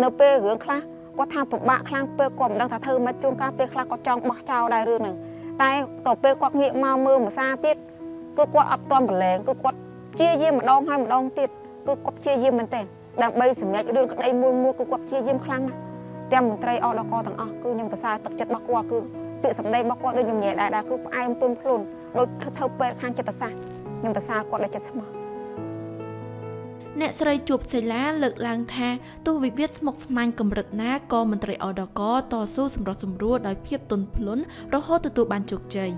នៅពេលរឿងខ្លះគាត់ថាពិបាកខ្លាំងពេលគាត់មិនដឹងថាធ្វើម៉េចជួនកាលពេលខ្លះគាត់ចង់បោះចោលដែររឿងហ្នឹងតែតពេលគាត់ងាកមកមើលមួយសារទៀតគឺគាត់អត់ទាន់ប្រឡែងគឺគាត់ព្យាយាមម្ដងហើយម្ដងទៀតគឺគាត់ព្យាយាមមែនទែនដើម្បីសម្រេចរឿងក្តីមួយមួយគឺគាត់ព្យាយាមខ្លាំងណាស់ទាំងមន្ត្រីអដកទាំងអស់គឺខ្ញុំសរសើរទឹកចិត្តរបស់គាត់គឺពាក្យសម្ដីរបស់គាត់ដូចខ្ញុំនិយាយដែរគឺផ្អែមទន់ភ្លន់ដូចធ្វើពេទ្យខាងចិត្តសាស្ត្រខ្ញុំសរសើរគាត់ដោយចិត្តស្មោះ អ្នកស្រីជួបសិលាលើកឡើងថាទោះវិវាទស្មុគស្មាញកម្រិតណាក៏មន្ត្រីអដកតស៊ូសម្រុះសម្រួលដោយភាពទន់ភ្លន់រហូតទទួលបានជោគជ័យ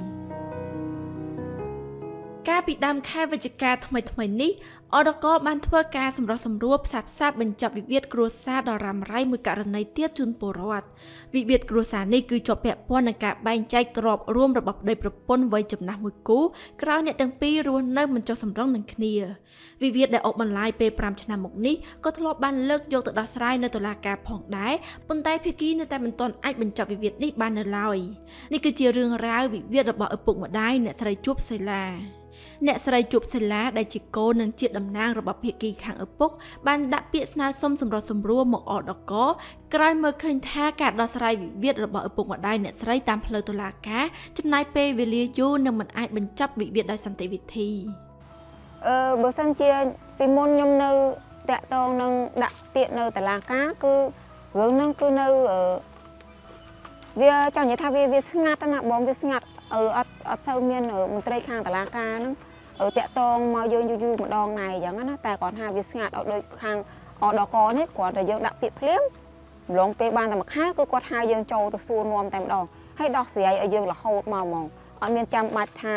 កាលពីដើមខែវិច្ឆិកាថ្មីៗនេះអដកបានធ្វើការសម្រុះសម្រួលផ្សះផ្សាបញ្ចប់វិវាទគ្រួសារដ៏រ៉ាំរ៉ៃមួយករណីទៀតជូនពលរដ្ឋវិវាទគ្រួសារនេះគឺជាប់ពាក់ព័ន្ធនឹងការបែងចែកទ្រព្យរួមរបស់ប្តីប្រពន្ធវ័យចំណាស់មួយគូក្រោយអ្នកទាំងពីររស់នៅមិនចុះសម្រុងនឹងគ្នាវិវាទដែលអូសបន្លាយពេល5ឆ្នាំមកនេះក៏ធ្លាប់បានលើកយកទៅដោះស្រាយនៅតុលាការផងដែរប៉ុន្តែភាគីនៅតែមិនទាន់អាចបញ្ចប់វិវាទនេះបាននៅឡើយនេះគឺជារឿងរ៉ាវវិវាទរបស់ឪពុកម្ដាយអ្នកស្រីជួបសិលាអ្នកស្រីជួបសិលាដែលជាកូននិងជាតំណាងរបស់ភាគីខាងឪពុកបានដាក់ពាក្យស្នើសុំសម្រុះសម្រួលមកអដកក្រោយមើលឃើញថាការដោះស្រាយវិវាទរបស់ឪពុកម្ដាយអ្នកស្រីតាមផ្លូវតុលាការចំណាយពេលវេលាយូរនិងមិនអាចបញ្ចប់វិវាទដោយសន្តិវិធី បើសិនជាពីមុនខ្ញុំនៅតាក់តងនឹងដាក់ពាក្យនៅតុលាការគឺរឿងហ្នឹងគឺនៅវាចង់និយាយថាវាស្ងាត់ណាបងវាស្ងាត់អត់សូវមានមន្ត្រីខាងតុលាការហ្នឹងតាក់តងមកយើងយូរយូរម្ដងណែអញ្ចឹងណាតែគាត់ថាវាស្ងាត់អត់ដូចខាងអដកនេះគ្រាន់តែយើងដាក់ពាក្យភ្លាមម្លងពេលបានតែមួយខែគឺគាត់ហៅយើងចូលទៅសួរនាំតែម្ដងហើយដោះស្រាយឲ្យយើងរហូតមកហ្មងអត់មានចាំបាច់ថា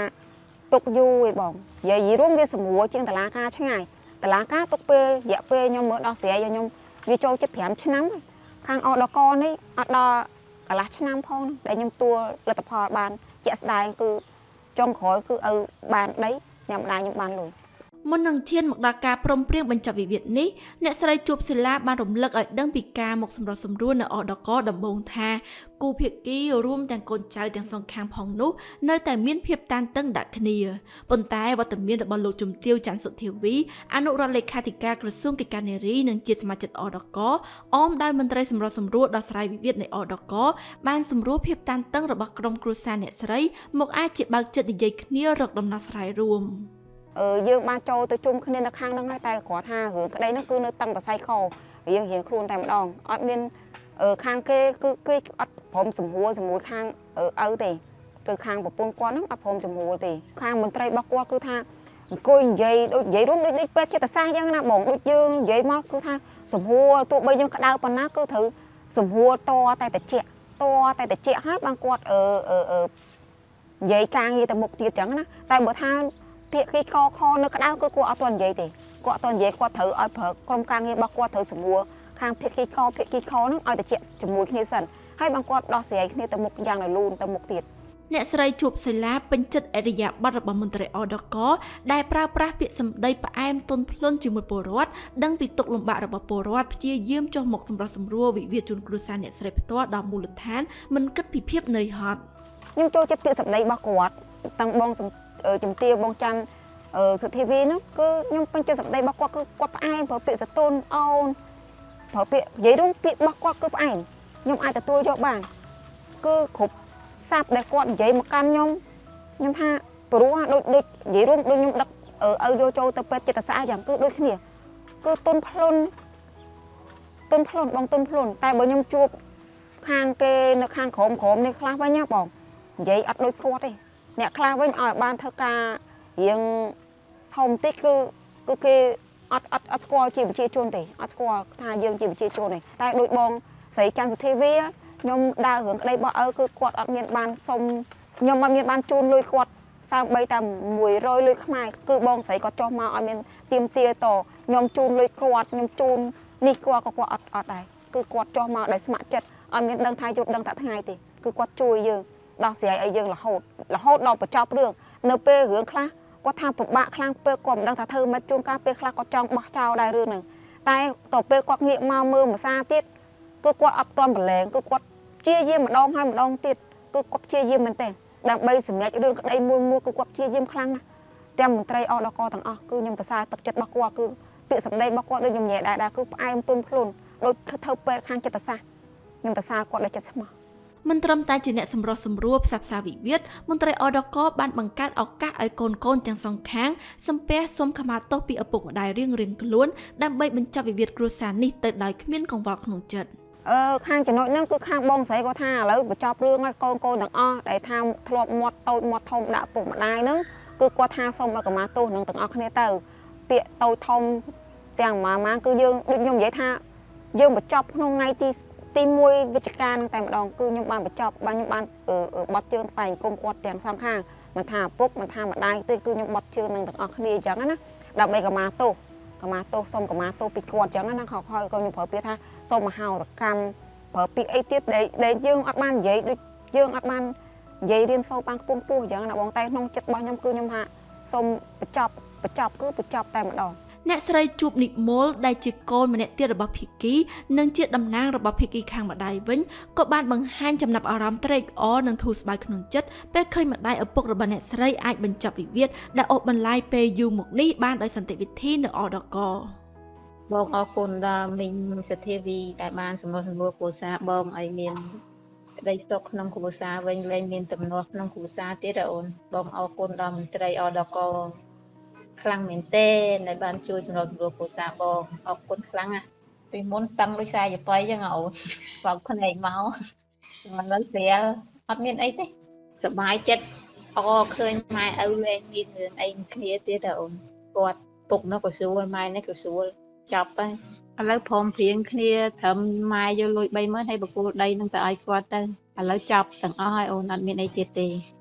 ទុកយូរទេបងនិយាយរួមវាស្រួលជាងតឡាការឆ្ងាយតឡាការទុកពេលរយៈពេលខ្ញុំមើលដោះស្រាយឲ្យខ្ញុំវាចូលជិត5ឆ្នាំហើយខាងអដកនេះអត់ដល់កន្លះឆ្នាំផងដែលខ្ញុំទួលលទ្ធផលបានជាក់ស្ដែងគឺចុងក្រោយគឺឪបានដីញ៉ាំម្ដាយខ្ញុំបានលុយ មុននឹងឈានមកដល់ការព្រមព្រៀងបញ្ចប់វិវាទនេះអ្នកស្រីជួបសិលាបានរំលឹកឲ្យដឹងពីការមកសម្រុះសម្រួលនៅអដកដំបូងថាគូភាគីរួមទាំងកូនចៅទាំងសងខាងផងនោះនៅតែមានភាពតានតឹងដាក់គ្នាប៉ុន្តែវត្តមានរបស់លោកជំទាវច័ន្ទសុធាវីអនុរដ្ឋលេខាធិការក្រសួងកិច្ចការនារីនិងជាសមាជិកអដកអមដោយមន្ត្រីសម្រុះសម្រួលដោះស្រាយវិវាទនៃអដកបានសម្រួលភាពតានតឹងរបស់ក្រុមគ្រួសារអ្នកស្រីមកអាចជាបើកចិត្តនិយាយគ្នារកដំណោះស្រាយរួម យើងបានចូលទៅជុំគ្នានៅខាងហ្នឹងហើយតែគាត់ថារឿងក្តីហ្នឹងគឺនៅតឹងតសៃខរៀងរៀងខ្លួនតែម្ដងអត់មានខាងគេគឺគេអត់ព្រមសម្រួលជាមួយខាងឪទេគឺខាងប្រពន្ធគាត់ហ្នឹងអត់ព្រមសម្រួលទេខាងមន្ត្រីរបស់គាត់គឺថាអង្គុយនិយាយដូចនិយាយរួមដូចដូចពេទ្យចិត្តសាស្ត្រយ៉ាងណាបងដូចយើងនិយាយមកគឺថាសម្រួលទោះបីយើងក្តៅប៉ុណ្ណាគឺត្រូវសម្រួលតតែតិចតតែតិចហើយបានគាត់អឺអឺនិយាយការងារទៅមុខទៀតចឹងណាតែបើថាភាគីកខនៅក្តៅគឺគាត់អត់ទាន់និយាយទេគាត់អត់ទាន់និយាយគាត់ត្រូវឲ្យប្រើក្រុមការងាររបស់គាត់ត្រូវសម្រួលខាងភាគីកភាគីខហ្នឹងឲ្យតិចជាមួយគ្នាសិនហើយបានគាត់ដោះស្រាយគ្នាទៅមុខយ៉ាងរលូនទៅមុខទៀត អ្នកស្រីជួបសិលាពេញចិត្តអរិយាប័ត្ររបស់មន្ត្រីអដកដែលប្រើប្រាស់ពាក្យសម្ដីផ្អែមទន់ភ្លន់ជាមួយពលរដ្ឋដឹងពីទុក្ខលំបាករបស់ពលរដ្ឋព្យាយាមចុះមកសម្រុះសម្រួលវិវាទជូនគ្រួសារអ្នកស្រីផ្ទាល់ដល់មូលដ្ឋានមិនគិតពីភាពនឿយហត់ ខ្ញុំចូលចិត្តពាក្យសម្ដីរបស់គាត់តាំងបងជំទាវបងច័ន្ទសុធីវីហ្នឹងគឺខ្ញុំពេញចិត្តសម្ដីរបស់គាត់គឺគាត់ផ្អែមប្រើពាក្យសតុនអូនប្រើពាក្យនិយាយរួមពាក្យរបស់គាត់គឺផ្អែមខ្ញុំអាចទទួលយកបានគឺគ្រប់ស័ព្ទដែលគាត់និយាយមកកាន់ខ្ញុំខ្ញុំថាព្រោះដូចដូចនិយាយរួមដូចខ្ញុំដឹកឪយកចូលទៅពេទ្យចិត្តសាស្ត្រយ៉ាងគឺដូចគ្នាគឺទុនភ្លុនទុនភ្លុនបងទុនភ្លុនតែបើខ្ញុំជួបខាងគេនៅខាងក្រោមក្រោមនេះខ្លះវិញណាបងនិយាយអត់ដូចគាត់ទេអ្នកខ្លះវិញឲ្យបានធ្វើការរៀងធំតិចគឺគឺគេអត់អត់អត់ស្គាល់ជាប្រជាជនទេអត់ស្គាល់ថាយើងជាប្រជាជនទេតែដូចបងស្រីច័ន្ទសុធីវីខ្ញុំដើររឿងក្តីរបស់ឪគឺគាត់អត់មានបានសុំខ្ញុំអត់មានបានជូនលុយគាត់សើបីតែ100លុយខ្មែរគឺបងស្រីគាត់ចុះមកអត់មានទៀមទាតខ្ញុំជូនលុយគាត់ខ្ញុំជូននេះគាត់ក៏គាត់អត់អត់ដែរគឺគាត់ចុះមកដោយស្ម័គ្រចិត្តអត់មានដឹងថាយប់ដឹងតែថ្ងៃទេគឺគាត់ជួយយើងដោះស្រាយឲ្យយើងរហូតរហូតដល់បញ្ចប់រឿងនៅពេលរឿងខ្លះគាត់ថាពិបាកខ្លាំងពេលគាត់មិនដឹងថាធ្វើម៉េចជួនកាលពេលខ្លះគាត់ចង់បោះចោលដែររឿងហ្នឹងតែតពេលគាត់ងាកមកមើលមួយសារទៀតគឺគាត់អត់ទាន់ប្រឡែងគឺគាត់ព្យាយាមម្ដងហើយម្ដងទៀតគឺគាត់ព្យាយាមមែនទែនដើម្បីសម្រេចរឿងក្តីមួយមួយគឺគាត់ព្យាយាមខ្លាំងណាស់ទាំងមន្ត្រីអដកទាំងអស់គឺខ្ញុំសរសើរទឹកចិត្តរបស់គាត់គឺពាក្យសម្ដីរបស់គាត់ដូចខ្ញុំនិយាយដែរគឺផ្អែមទន់ភ្លន់ ដូចធ្វើពេទ្យខាងចិត្តសាស្ត្រខ្ញុំទៅសារគាត់ដោយចិត្តស្មោះ។ មិនត្រឹមតែជាអ្នកសម្រុះសម្រួលផ្សះផ្សាវិវាទមន្ត្រីអដកបានបង្កើតឱកាសឲ្យកូនកូនទាំងសងខាងសំពះសុំខមាទោសពីឪពុកម្ដាយរៀងៗខ្លួនដើម្បីបញ្ចប់វិវាទគ្រួសារនេះទៅដោយគ្មានកង្វល់ក្នុងចិត្ត។ ខាងចំណុចហ្នឹងគឺខាងបងស្រីគាត់ថាឥឡូវបញ្ចប់រឿងឲ្យកូនកូនទាំងអស់ដែលថាធ្លាប់មាត់តូចមាត់ធំដាក់ពុកម្ដាយហ្នឹងគឺគាត់ថាសូមឲ្យកម្មាទោសនឹងទាំងអស់គ្នាទៅពាក្យតូចធំទាំងម៉ាម៉ាគឺយើងដូចខ្ញុំនិយាយថាយើងបញ្ចប់ក្នុងថ្ងៃទី1វិច្ឆិកាហ្នឹងតែម្ដងគឺខ្ញុំបានបញ្ចប់បានខ្ញុំបានបត់ជើងថ្វាយអង្គមគាត់ទាំងសងខាងមិនថាឪពុកមិនថាម្ដាយទេគឺខ្ញុំបត់ជើងនឹងទាំងអស់គ្នាអញ្ចឹងណាដើម្បីកម្មាទោសកម្មាទោសសូមកម្មាទោសពីគាត់អញ្ចឹងណាខខក៏ខ្ញុំប្រើពាក្យថាសូមមហោសកម្មប្រើពាក្យអីទៀតដែលយើងអត់បាននិយាយដូចយើងអត់បាននិយាយរៀនសូត្របានខ្ពង់ខ្ពស់អញ្ចឹងណាបងតែក្នុងចិត្តរបស់ខ្ញុំគឺខ្ញុំថាសូមបញ្ចប់បញ្ចប់គឺបញ្ចប់តែម្ដង។ អ្នកស្រីជួបនិមលដែលជាកូនម្នាក់ទៀតរបស់ភីគីនិងជាតំណាងរបស់ភីគីខាងម្ដាយវិញក៏បានបង្ហាញចំណាប់អារម្មណ៍ត្រេកអរនិងធូរស្បើយក្នុងចិត្តពេលឃើញម្ដាយឪពុករបស់អ្នកស្រីអាចបញ្ចប់វិវាទដែលអូសបន្លាយពេលយូរមកនេះបានដោយសន្តិវិធីនៅអដក បងអរគុណដល់មីងសធាវីដែលបានសម្រុះសម្រួលគ្រួសារបងឲ្យមានក្តីសុខក្នុងគ្រួសារវិញលែងមានទំនាស់ក្នុងគ្រួសារទៀតអូនបងអរគុណដល់មន្ត្រីអដកខ្លាំងមែនទែនដែលបានជួយសម្របសម្រួលគ្រួសារបងអរគុណខ្លាំងណាស់ពីមុនតឹងដូចខ្សែចាប៉ីចឹងអូនបោកភ្នែកមកមិននៅស្រាលអត់មានអីទេសប្បាយចិត្តអឃើញម៉ែឪលែងមានរឿងអីគ្នាទៀតអូនគាត់ពុកនោះក៏ស្រួលម៉ែនេះក៏ស្រួលចប់ហើយឥឡូវព្រមព្រៀងគ្នាត្រឹមម៉ែយកលុយ30000ហើយបកគលដីនឹងទៅឲ្យគាត់ទៅឥឡូវចប់ទាំងអស់ហើយអូនអត់មានអីទៀតទេ។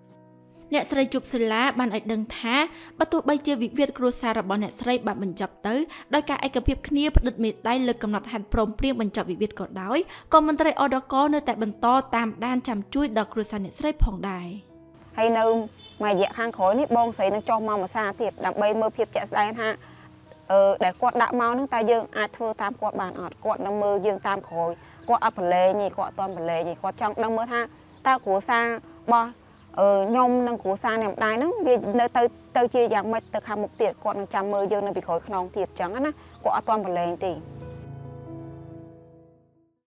អ្នកស្រីជប់សិលាបានឲ្យដឹងថាបើទោះបីជាវិវាទគ្រួសាររបស់អ្នកស្រីបានបញ្ចប់ទៅដោយការឯកភាពគ្នាផ្តិតមេដៃលើកំណត់ហេតុព្រមព្រៀងបញ្ចប់វិវាទក៏ដោយក៏មន្ត្រីអដកនៅតែបន្តតាមដានចាំជួយដល់គ្រួសារអ្នកស្រីផងដែរ។ ហើយនៅមួយរយៈខាងក្រោយនេះបងស្រីនឹងចុះមកមួយសារទៀតដើម្បីមើលភាពជាក់ស្ដែងថាដែលគាត់ដាក់មកហ្នឹងតើយើងអាចធ្វើតាមគាត់បានអត់គាត់នឹងមើលយើងតាមក្រោយគាត់អត់ប្រឡែងទេគាត់អត់ទាន់ប្រឡែងទេគាត់ចង់ដឹងមើលថាតើគ្រួសាររបស់ខ្ញុំនិងគ្រួសារអ្នកម្ដាយហ្នឹងវានៅទៅជាយ៉ាងម៉េចទៅខាងមុខទៀតគាត់នឹងចាំមើលយើងនៅពីក្រោយខ្នងទៀតអញ្ចឹងណាគាត់អត់ទាន់ប្រឡែងទេ។